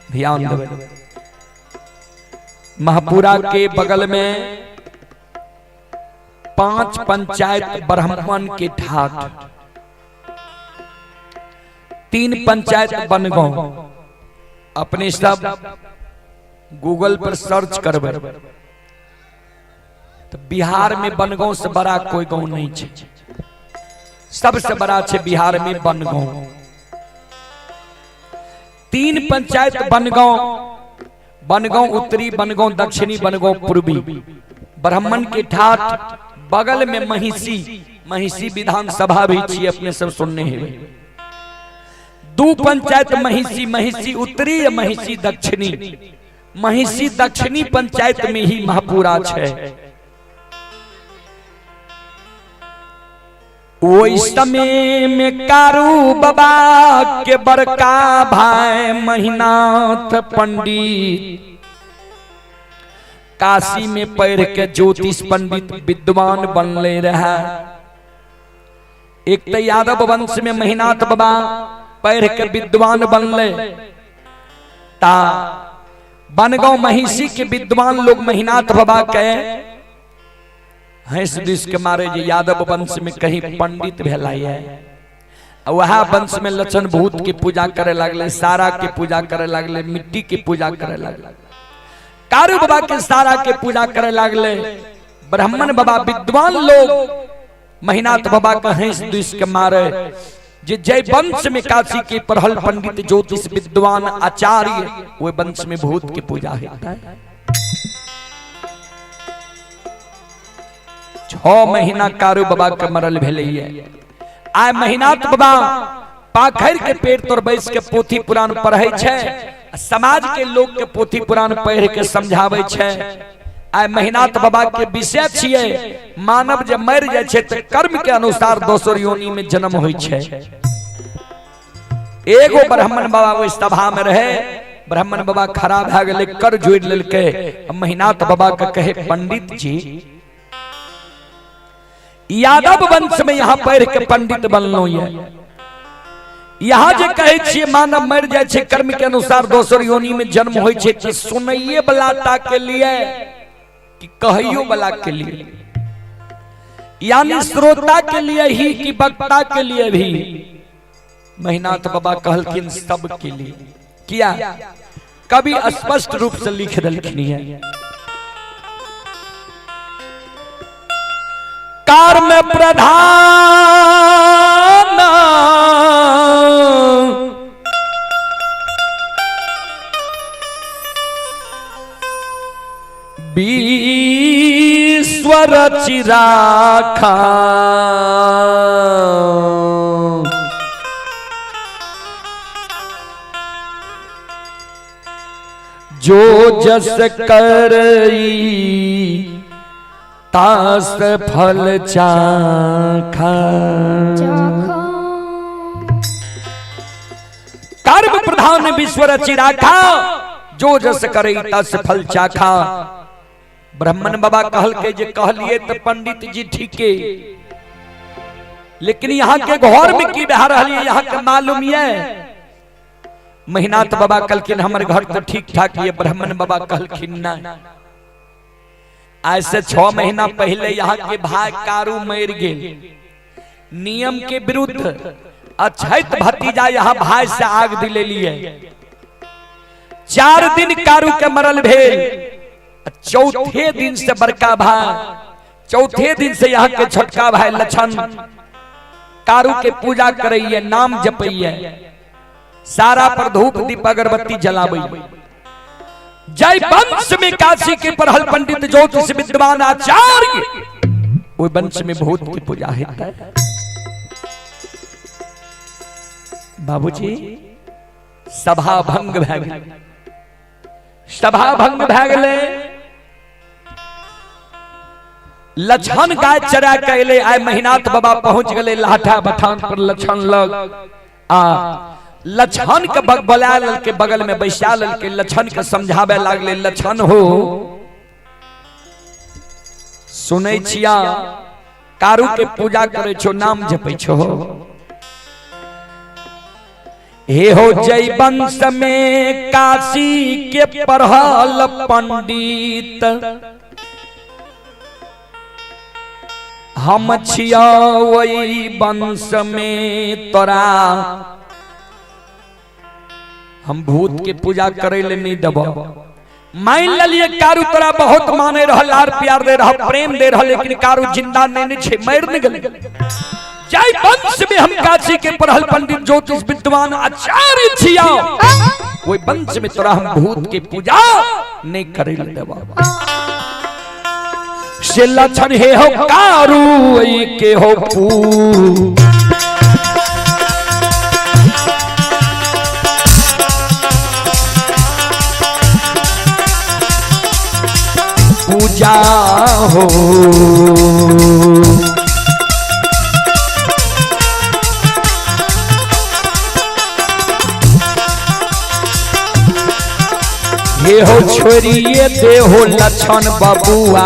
ध्यान देबै। महपुरा के बगल में 5 पंचायत ब्राह्मण के ठाठ, 3 पंचायत बनगांव। अपने सब गूगल पर सर्च करबै तो बिहार में बनगांव से बड़ा कोई गांव नहीं है। सबसे बड़ा है बिहार में बनगांव। 3 पंचायत बनगांव, बनगांव उत्तरी, बनगांव दक्षिणी, बनगांव पूर्वी, ब्राह्मण के ठाठ, बगल में महिषी, महिषी विधानसभा भी छी, अपने सब सुनने हैं। 2 पंचायत महिषी, महिषी उत्तरी या महिषी दक्षिणी। महिषी दक्षिणी पंचायत में ही महपुरा है। ओहि समय में कारू बाबा के बड़का भाई महिनाथ पंडित काशी में पढ़ के ज्योतिष पंडित विद्वान बनले रहा। एक तो यादव वंश में महिनाथ बाबा पढ़ के विद्वान बनले, ता बनगांव महिषी के विद्वान लोग महिनाथ बाबा के हंस this के मारे जे यादव वंश में कहीं पंडित भेला है। वह वंश में लक्षण भूत के पूजा करे लगले, सारा के पूजा करे लगले, मिट्टी के पूजा करे लगले, कारू बाबा के सारा के पूजा करे लगले। ब्राह्मण बाबा विद्वान लोग महिनाथ बाबा के हंस this के मारे जे जय वंश में काशी के पढ़ल पंडित ज्योतिष विद्वान आचार्य, वो वंश में भूत की पूजा होता है। 6 महीना कारू बाबा के मरल भेलै। आइ महिनाथ बाबा पाखर के पेड़ तर बैस के पोथी पुराण पढ़ै छै, समाज के लोग के पोथी पुराण पढ़ के समझाबै छै। आइ महिनाथ बाबा के विषय छियै मानव जब मरि जाइ छै तऽ कर्म के अनुसार दोसर योनि में जन्म होइ छै। एगो ब्राह्मण बाबा ओहि सभा में रहे, ब्राह्मण बाबा खड़ा भए गेलै, कर जोड़ि लेलकै। महिनाथ बाबा के कहे, पंडित जी यादव वंश में यहाँ पढ़ के पंडित बनलो ये, यहाँ जे कहे छियै मानव मरि जाइ छै कर्म के अनुसार दोसर योनि में जन्म होइ छै, तऽ सुनैये वाला टा के लिए कि कहियो वाला के लिए, यानी श्रोता के लिए ही कि वक्ता के लिए भी। महिनाथ बाबा कहलखिन सब के लिए। किया कभी स्पष्ट रूप से लिख देलखिन है। कर्म प्रधान विश्व रचि राखा, जो जस करई तास फल चाखा। कर्म प्रधान विश्व रचि राखा, जो जस करई तस फल चाखा। ब्राह्मण बाबा कहल के जे कहलिए तो पंडित जी ठीके, लेकिन यहाँ के घर में की बहा रही है यहाँ के मालूम ये। महिनाथ बाबा कहलखिन हमर घर तो ठीक ठाक ये। ब्राह्मण बाबा कहलखिन ना, आज से 6 महीना पहले यहाँ के भाई कारू मर गेल, नियम के विरुद्ध अछैत भतीजा यहाँ भाई से आग दिले लिए। 4 दिन कारू के मरल भेल, चौथे दिन से बड़का भाई, चौथे दिन से यहाँ के छोटका भाई लक्षण कारू के पूजा करैये, नाम जपैये, सारा पर धूप दीप अगरबत्ती जलाबैये। जय वंश में काशी के पढ़ल पंडित ज्योतिष विद्वान आचार्य, वो वंश में भूत की पूजा होता है। बाबूजी सभा भंग भए गेलै, सभा भंग भए गेलै। लक्षण गाय चरा के एलै, आइ महिनाथ बाबा पहुंच गेलै लाठा बथान पर लक्षण लग। आ लक्षण के बोला लेलकै, बगल में बैसा लेलकै, लक्षण के समझाबे लागलै। लक्षण हो सुनै छिया कारू के पूजा करै छो, नाम जपै छो, हे हो जय वंश में काशी के पढ़ल पंडित, हम छिया वही वंश में तोरा हम भूत के पूजा करे ले नहीं देब। मान लिये कारू तोरा बहुत माने रहल, लार प्यार दे रहा, प्रेम दे रहा, लेकिन कारू जिंदा नहीं छे, मर नहीं गेलै। जय वंश में हम काशी के पढ़ल पंडित ज्योतिष विद्वान आचार्य छिया, ओहि वंश में तोरा हम भूत के पूजा नहीं करे ले देब। से लक्षण हे हो कारू के हो पू पूजा हो। हे हो छोड़िए दे हो लक्षण बबुआ।